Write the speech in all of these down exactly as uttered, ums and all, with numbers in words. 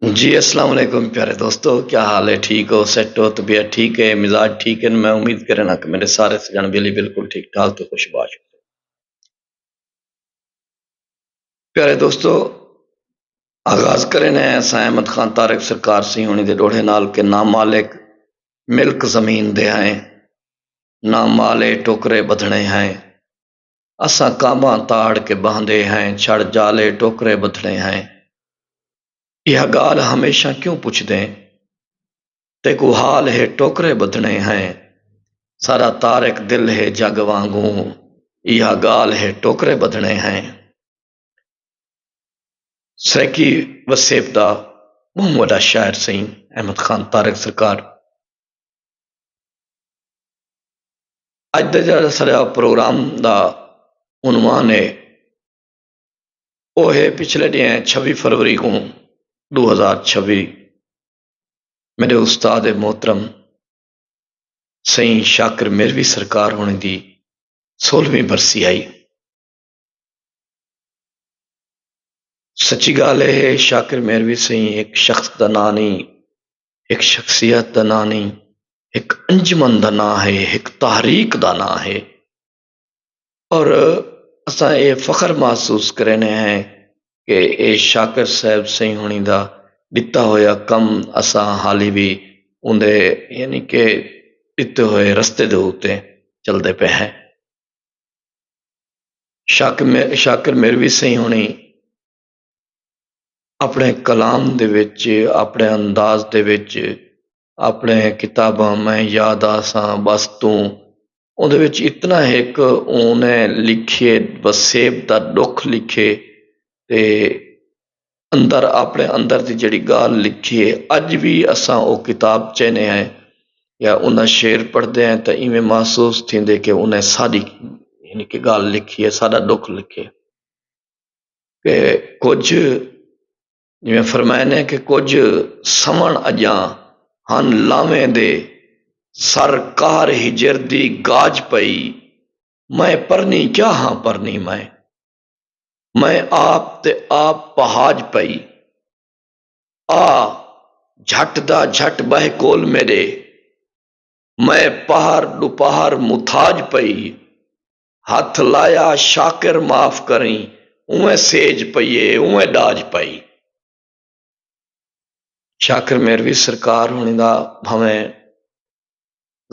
جی، السلام علیکم پیارے دوستو، کیا حال ہے؟ ٹھیک ہو؟ سیٹ ہو؟ طبیعت ٹھیک ہے؟ مزاج ٹھیک ہے؟ میں امید کرنا کہ میرے سارے سجن بیلی بالکل ٹھیک ٹھاک تے خوش باش ہو۔ پیارے دوستو، آغاز کریں ہیں اساں احمد خان طارق سرکار سی ہونی دے ڈوڑھے نال کہ نامالک ملک زمین دے ہیں، نامالے ٹوکرے بدھنے ہیں، اساں کانباں تاڑ کے بہندے ہیں، چھڑ جالے ٹوکرے بدھنے ہیں۔ ایہا ڳالھ ہمیشاں کیوں پچھدیں؟ تیکوں حال ہے ٹوکرے ٻدھݨے ہیں۔ سارا طارق دل ہے جڳ وانگوں، ایہا ڳالھ ہے ٹوکرے ٻدھݨے ہیں۔ سرائیکی وسیب دا ٻہوں وݙا شاعر سئیں احمد خان طارق سرکار۔ اڄ دا جیڑھا ساݙا پروگرام دا عنوان ہے، او ہے پچھلے ݙینہہ چھوی فروری کوں ݙو ہزار چھوی میݙے استاد محترم سئیں شاکر میروی سرکار ہوݨی دی سولہویں برسی آئی۔ سچی ڳالھ اے ہے، شاکر میروی سئیں ہک شخص دا ناں نئیں، ہک شخصیت دا ناں نئیں، ہک انجمن دا ناں ہے، ہک تحریک دا ناں ہے۔ اور اساں اے فخر محسوس کرینے ہیں کہ اے شاکر صاحب سئیں ہوݨی دا ݙتا ہویا کم اساں حالی وی اوندے، یعنی کہ ݙتے ہوئے رستے دے اتے چلدے پئے ہیں۔ شاکر مے-، شاکر میروی سئیں ہوݨی اپݨے کلام دے وچ، اپݨے انداز دے وچ، اپݨے کتاباں میں یاد آساں بس توں، اوندے وچ اتنا ہک اونے لکھیے، وسیب دا ݙکھ لکھیے تے اندر، اپݨے اندر دی جیڑھی ڳالھ لکھیے، اڄ وی اساں او کتاب چینے ہیں یا اوندا شعر پڑھدے ہیں تاں ایویں محسوس تھیندے کہ اونے ساݙی، یعنی کہ ڳالھ لکھی ہے، ساݙا ݙکھ لکھے۔ کہ کجھ، جیویں فرمائے نے کہ کجھ سوݨ اڄاں ہن لاویں دے، سر قہر ہجر دی گاج پئی، میں پرنی کیا ہاں پرنی میں، میں آپ تے آپ پہاج پئی۔ آ جھٹ دا جھٹ ٻہہ کول میݙے، میں پہر ݙوپہر متھاج پئی، ہتھ لایا شاکر معاف کریں، اونویں سیج پئی اے، اونویں ݙاج پئی۔ شاکر میروی سرکار ہوݨی دا بھانویں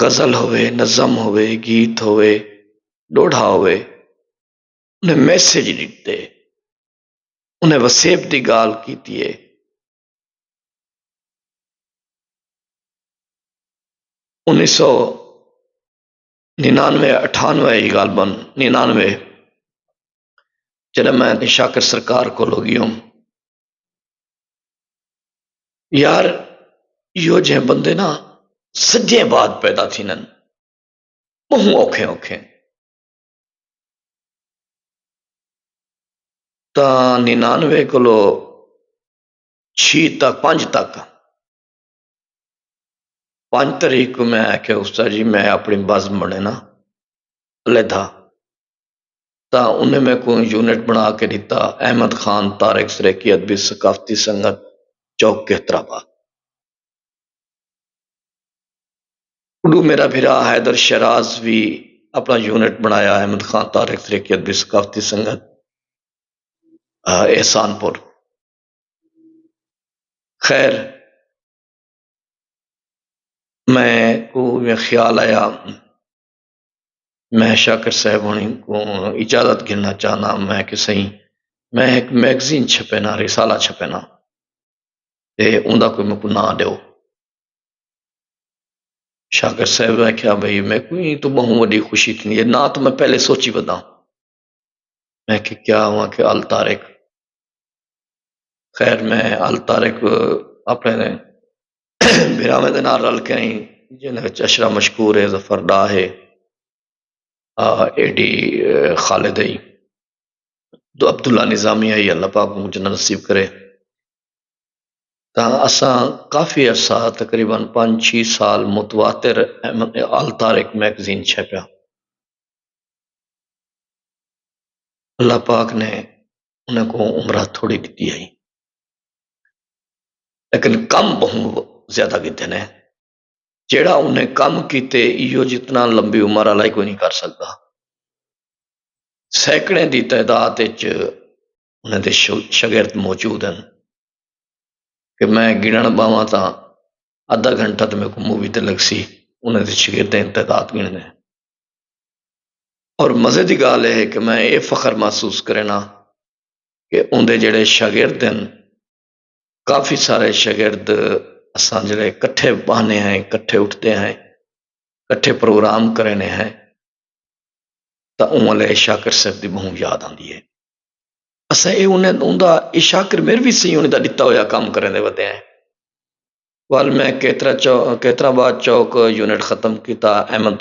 غزل ہووے، نظم ہووے، گیت ہووے، ݙوہڑا ہووے، انہیں میسج ݙتے، انہیں وسیب دی ڳالھ کیتی ہے۔ انیس سو ننانوے، اٹھانوے ہی غالباً، ننانوے، جݙاں میں شاکر سرکار کولو ڳیوم، یار، ایہو جہیں بندے نا سجیں بعد پیدا تھیندن، ٻہوں اوکھیں اوکھیں۔ تاں ننانوے کولو چھی تک، پنج تک، پنج تاریخ کوں میں آکھیا، استاد جی، میں اپݨی بزم بݨینا علیحدہ۔ تاں انہیں میکوں یونٹ بݨا کے ݙتا، احمد خان طارق سرائیکی ادبی ثقافتی سنگت، چوک کہتر آباد۔ اݙو میݙا بھرا حیدر شیراز وی اپݨا یونٹ بݨایا، احمد خان طارق سرائیکی ادبی ثقافتی سنگت، آ، احسان پور۔ خیر، میکوں ایویں خیال آیا، میں شاکر صاحب ہوݨی کوں اجازت گھنݨا چاہنداں۔ میں کہ سئیں، میں ہک میگزین چھپینا، رسالہ چھپینا، تے اوندا کوئی میکوں ناں ݙیو۔ شاکر صاحب آکھیا، بھئی، میکوں ایں توں ٻہوں وݙی خوشی تھیندی ہے، ناں تاں میں پہلے سوچی وداں۔ میں کہ کیا ہوا کہ الطارق۔ خیر، میں الطارق اپݨے بھراویں دے نال رل کے آئیں، جنہاں وچ اشرف مشکور ہے، ظفر ڈا ہے، آ، اے ڈی، اے، خالد ہے، دو عبداللہ نظامی ہے، اللہ پاک اونکوں جنت نصیب کرے۔ تاں اساں کافی عرصہ، تقریباً پنج چھی سال متواتر احمد، الطارق میگزین چھپیا۔ اللہ پاک نے انہیں کوں عمرہ تھوڑی ݙتی ہئی۔ لیکن کم بہوں زیادہ کیتے نے۔ جیڑھا انہیں کم کیتے، ایہو جتنا لمبی عمر آلا ہی کوئی نہیں کر سکدا۔ سینکڑیں دی تعداد وچ انہیں دے شو- شاگرد موجود ہیں کہ میں گنن باواں تاں ادھا گھنٹہ تے میرے کو مووی تے لگ سی، انہیں دے شاگردیں تعداد گننے۔ اور مزے دی گال یہ ہے کہ میں یہ فخر محسوس کرنا کہ اندے جڑے شاگرد ہیں، کافی سارے شاگرد اساں جڑے کٹھے بہنے ہیں، کٹھے اٹھتے ہیں، کٹھے پروگرام کرنے ہیں، تاں اوں والے شاکر صاحب دی بہوں یاد آندی ہے۔ اساں اے انہیں اوندا اے شاکر میر وی سی انہیں دا ڈتا ہویا کام کریں دے ودے ہیں۔ وال میں کیترا چو کیترا بعد چوک یونٹ ختم کیتا، احمد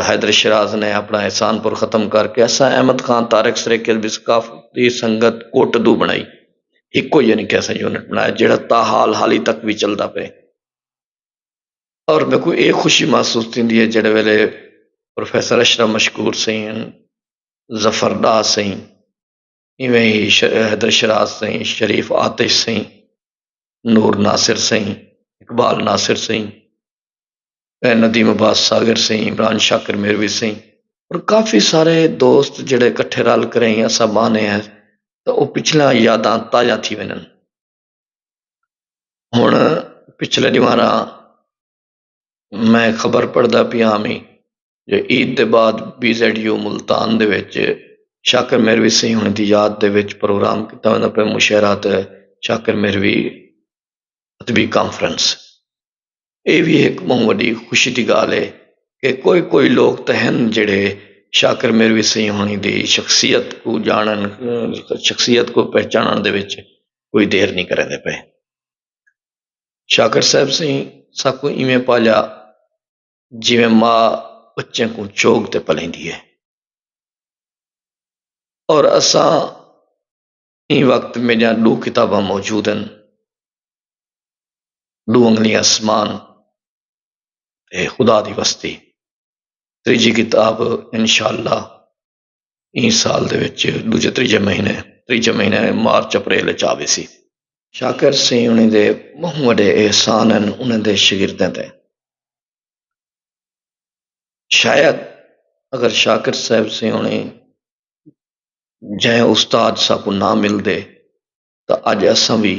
حیدر شراز نے اپنا احسان پور ختم کر کے اساں احمد خان طارق سریکل بسکاف دی سنگت کوٹ دو بنائی۔ ایکو یعنی کہ اساں یونٹ بنایا جڑا تا حال حالی تک بھی چلدا پے۔ اور میکوں اے خوشی محسوس تھیندی ہے جڑے ویلے پروفیسر اشرف مشکور سئیں، ظفر ڈاہ سئیں، ایویں ہی حیدر شراز سئیں، شریف آتش سئیں، نور ناصر سئیں، اقبال ناصر سئیں، ندیم عباس ساغر سئیں، عمران شاکر میروی سئیں، اور کافی سارے دوست جڑے کٹھے رل کریں اساں بانے ہیں، تو وہ پچھلا یاداں تازہ تھی وینن۔ ہن پچھلے ݙینہواراں میں خبر پڑھدا پیا ہامی جو عید دے بعد بی زیڈ یو ملتان دے وچ شاکر میروی سئیں ہوݨیں دی یاد دے وچ پروگرام کیتا ویندا پئے، مشاعرہ تے شاکر میروی ادبی کانفرنس۔ اے وی ہک ٻہوں وݙی خوشی دی ڳالھ ہے کہ کوئی کوئی لوک تاں ہن جیڑھے شاکر میروی سئیں ہوݨیں دی شخصیت کوں ڄاݨن، شخصیت کوں پہچاݨݨ دے وچ کوئی دیر نی کریندے پئے۔ شاکر صاحب سئیں ساکوں ایویں پالیا جیویں ماء ٻچیں کوں چوگ تے پلیندی ہے۔ اور اساں ایں وقت میݙیاں ݙو کتاباں موجود ہن، ݙو انگلیاں اسمان تے خدا دی وستی۔ تریجھی کتاب انشاءاللہ ایں سال دے وچ ݙوجھے تریجھے مہینے تریجھے مہینے مارچ اپریل وچ آ ویسی۔ شاکر سئیں انہیں دے ٻہوں وݙے احسان ہن انہیں دے شاگردیں تے۔ شاید اگر شاکر صاحب سئیں انہیں جئیں استاد ساکوں نہ ملدے تاں اڄ اساں وی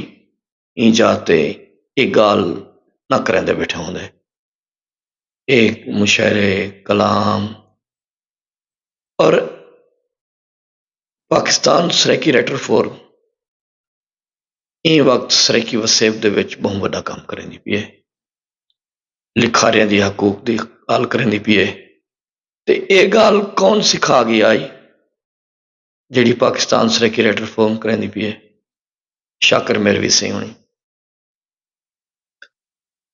ایں جاہ تے اے ڳالھ نہ کریندے ٻیٹھے ہوندے۔ اے مشاعرے، کلام اور پاکستان سرائیکی رائٹر فورم ایں وقت سرائیکی وسیب دے وچ ٻہوں وݙا کم کریندی پئی ہے، لکھاریاں دی حقوق دی ڳالھ کریندی پئی ہے۔ تے اے ڳالھ کون سکھا ڳیا ہئی جیڑھی پاکستان سرائیکی رائٹر فورم کریندی پئی ہے؟ شاکر میروی سئیں ہوݨیں۔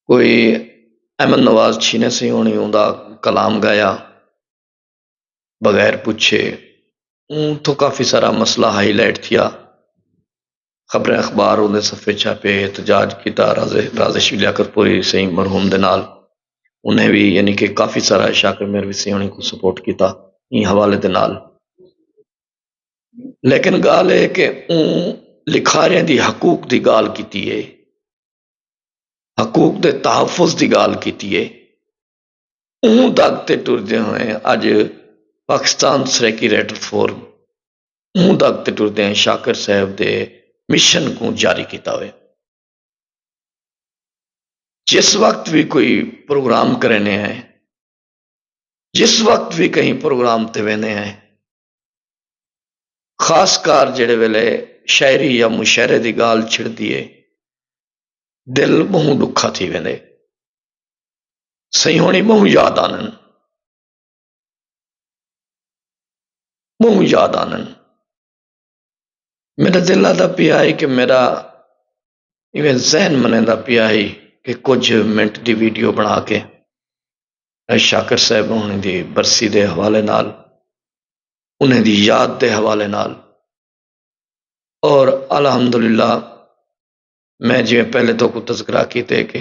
کوئی احمد نواز چھینے سئیں ہوݨیں اوندا کلام ڳایا بغیر پچھے۔ اوں تھوں کافی سارا مسئلہ ہائی لائٹ تھیا۔ خبریں اخبار اوندے صفحے چھاپے، احتجاج کیتا۔ رازش لیاقت پوری سئیں مرحوم دے نال انہیں وی یعنی کہ کافی سارا شاکر میروی سئیں ہوݨیں کوں سپورٹ کیتا ایں حوالے دے نال۔ لیکن ڳالھ اے کہ اوں لکھاریاں دی حقوق دی ڳالھ کیتی اے، حقوق دے تحفظ دی ڳالھ کیتی اے۔ اوں دڳ تے ٹردے ہوئیں اڄ پاکستان سرائیکی رائٹر فورم اوں دڳ تے ٹردے ہیں شاکر صاحب دے مشن کوں جاری کیتا ہوئے۔ جس وقت وی کوئی پروگرام کرینے ہیں، جس وقت وی کہیں پروگرام تے ویندے ہیں، خاص کر جیڑھے ویلے شاعری یا مشاعرے دی ڳالھ چھڑدی ہے، دل ٻہوں ݙکھا تھی ویندے۔ سئیں ہوݨیں ٻہوں یاد آندن، ٻہوں یاد آندن۔ میݙا دل آہدا پیا ہے کہ میݙا ایویں ذہن منیندا پیا ہے کہ کجھ منٹ دی ویڈیو بݨا کے شاکر صاحب ہوݨیں دی برسی دے حوالے نال، انہیں دی یاد دے حوالے نال۔ اور الحمدللہ میں جیویں پہلے تہاکوں تذکرہ کیتے کہ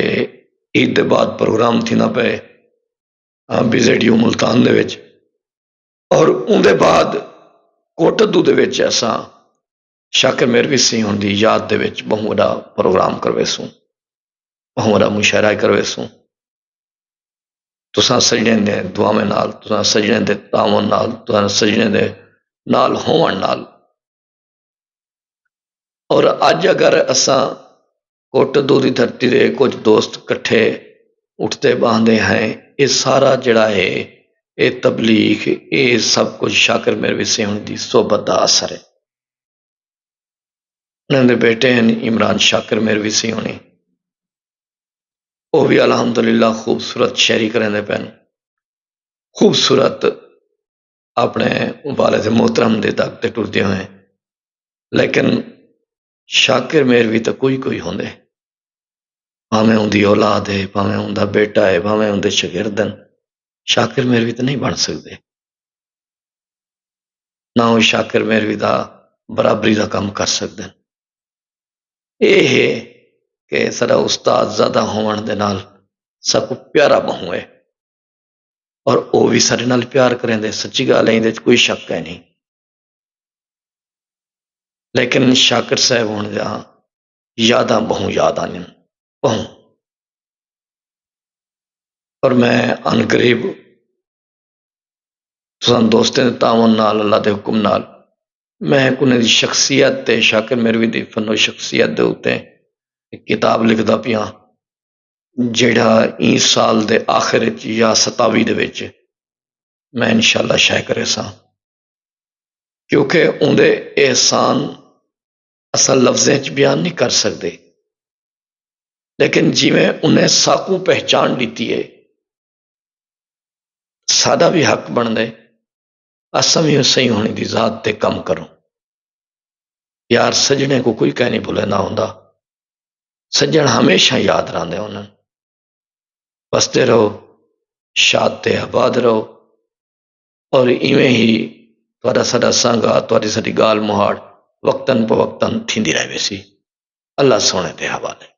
عید دے بعد پروگرام تھیندا پئے بی زیڈ یو ملتان دے وچ، اور اوندے بعد کوٹدو دے وچ اساں شاکر میروی سئیں ہن دی یاد دے وچ بہوں وݙا پروگرام کرویسوں، بہوں وݙا مشاعرہ کرویسوں۔ تساں سڄݨیں دے دعاواں نال، تساں سڄݨیں دے تعاون نال، تساں سڄݨیں دے نال ہووݨ نال۔ اور اڄ اگر اساں کوٹدو دی دھرتی دے کجھ دوست کٹھے اٹھدے ٻاہندے ہیں، اے سارا جڑا ہے، اے تبلیغ، اے سب کجھ شاکر میروی سیوݨی دی صحبت دا اثر ہے۔ انہاں دے بیٹے ہن عمران شاکر میروی سیوݨی، او وی الحمدللہ خوبصورت شاعری کریندے پئن، خوبصورت اپݨے والد محترم دے دڳ تے ٹردے ہوئے۔ لیکن شاکر میروی تاں کوئی کوئی ہوندے، بھاویں اوندی اولاد ہے، بھاویں اوندا بیٹا ہے، بھاویں اوندے شاگرد ہن، شاکر میروی تاں نہیں بݨ سڳدے۔ نہ او شاکر میروی دا برابری دا کم کر سڳدن۔ اے ہے کہ ساݙا استاد زیادہ ہووݨ دے نال ساکوں پیارا ٻہوں ہے، اور او وی ساݙے نال پیار کریندے، سچی ڳالھ ہے، ایندے وچ کوئی شک کائنی۔ لیکن شاکر صاحب ہن دیاں یاداں ٻہوں یاد آندین، ٻہوں۔ اور میں عنقریب تساں دوستیں دے تعاون نال، اللہ دے حکم نال، میں ہک انہاں دی شخصیت تے، شاکر میروی دی فن و شخصیت دے اتے ہک کتاب لکھدا پیاں، جیڑھا ایں سال دے آخر وچ یا ستاوی دے وچ میں انشاءاللہ شائع کریساں۔ کیونکہ اوندے احسان اساں لفظیں وچ بیان نہیں کر سڳدے، لیکن جیویں انہیں ساکوں پہچان ݙتی ہے، ساݙا وی حق بݨدے اساں وی سئیں ہوݨی دی ذات تے کم کروں۔ یار، سڄݨیں کوں کوئی کائنی بھلیندا ہوندا، سڄݨ ہمیشہ یاد رہندے ہوندن۔ وسدے رہو، شاد تے آباد رہو، اور ایویں ہی تہاݙا ساݙا سانگا، تہاݙی ساݙی ڳالھ مہاڑ وقتاً فوقتاً تھیندی رہ ویسی۔ اللہ سوہݨے دے حوالے۔